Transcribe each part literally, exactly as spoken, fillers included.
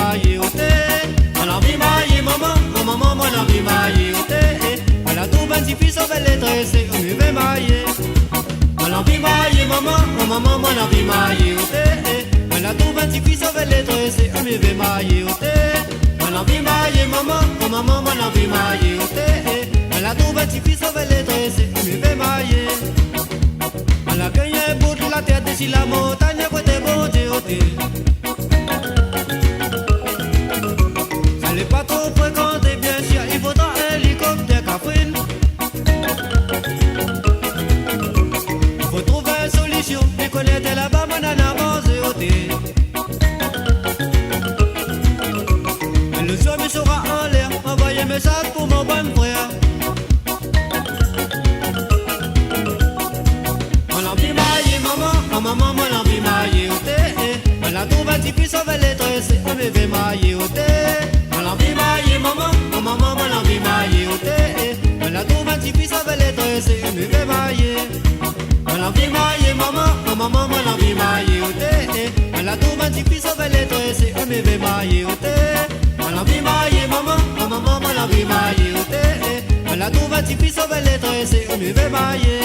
Marié oté, moin lanvi marié momon, mon momon, moin lanvi marié oté, eh. Moin la trouv in ti fi sovèl é trésé, mi vé marié. Moin lanvi marié momon, mon momon, moin lanvi marié oté, eh. Moin la trouv in ti fi sovèl é trésé, mi vé marié oté. Moin lanvi marié momon, mon momon, moin lanvi marié oté, eh. Moin la trouv in ti fi sovèl é trésé, mi vé marié. Moin la gingn in bout la tèr dési la montagn koté Bondié oté. Sa lé pa tro frékanté, biensir, i fodra in élikoptèr kafrine. I fo trouv in solision, mi koné tèr laba, moin néna manzé oté. Mé lo zour mi sora anlèr, anvoy in mésaz pou mon bann frèr. Moin lanvi marié momon, mon momon, moin lanvi marié oté, eh. Moin la trouv in ti fi sovèl é trésé, mi vé marié oté. Moin lanvi marié momon, mon momon, moin lanvi marié oté, eh. Moin la trouv in ti fi sovèl é trésé, mi vé marié. Moin lanvi marié momon, mon momon, moin lanvi marié oté, eh. Moin la trouv in ti fi sovèl é trésé, mi vé marié oté. Moin lanvi marié momon, mon momon, moin lanvi marié oté, eh. Moin la trouv in ti fi sovèl é trésé, mi vé marié.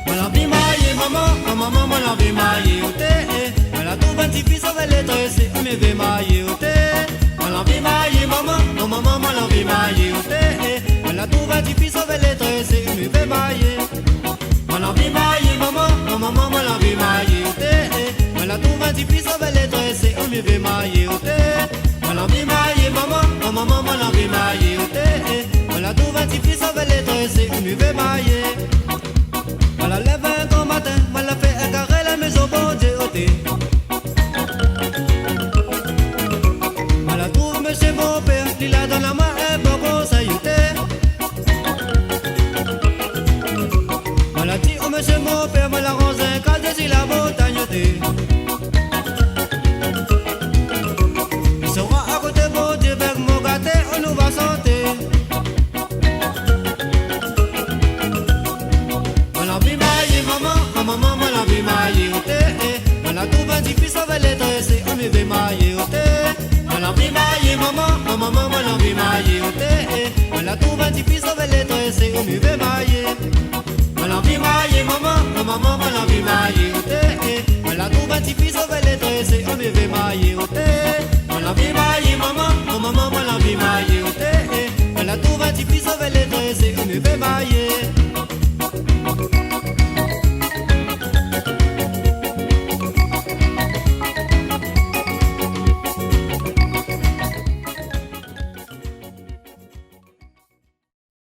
Moin lanvi marié momon, mon momon, moin lanvi marié oté, eh. Moin la trouv in ti fi sovèl é trésé, mi vé marié oté. Moin lanvi marié momon, mon momon, moin lanvi marié oté, eh. Moin la trouv in ti fi sovèl é trésé, mi vé marié. Moin lanvi marié momon, mon momon, moin lanvi marié oté, eh. Moin la trouv in ti fi sovèl é trésé, mi vé marié oté. Moin lanvi marié momon, mon momon, moin lanvi marié oté, eh. Moin la trouv in ti fi sovèl é trésé, mi vé marié. Moin la lèv in gran matin, moin la fé in karé la mézon Bondié oté. Moin la trouv mésyé mon pèr, li la donn amoin in bon konsèy oté. Moin la di o mésyé mon pèr, moin la ranz in kaz dési la montagn oté. Mi sora akoté Bondié, avèk mon gaté, nou va shanté. Moin lanvi marié momon, mon momon, moin lanvi marié oté, eh. Moin la trouv in ti fi sovèl é trésé, mi vé marié oté. Moin lanvi marié momon, mon momon, moin lanvi marié oté, eh. Moin la trouv in ti fi sovèl é trésé, mi vé marié. Moin lanvi marié momon, mon momon, moin lanvi marié oté, eh. Moin la trouv in ti fi sovèl é trésé, mi vé marié oté. Moin lanvi marié momon, mon momon, moin lanvi marié oté, eh. Moin la trouv in ti fi sovèl é trésé, mi vé marié.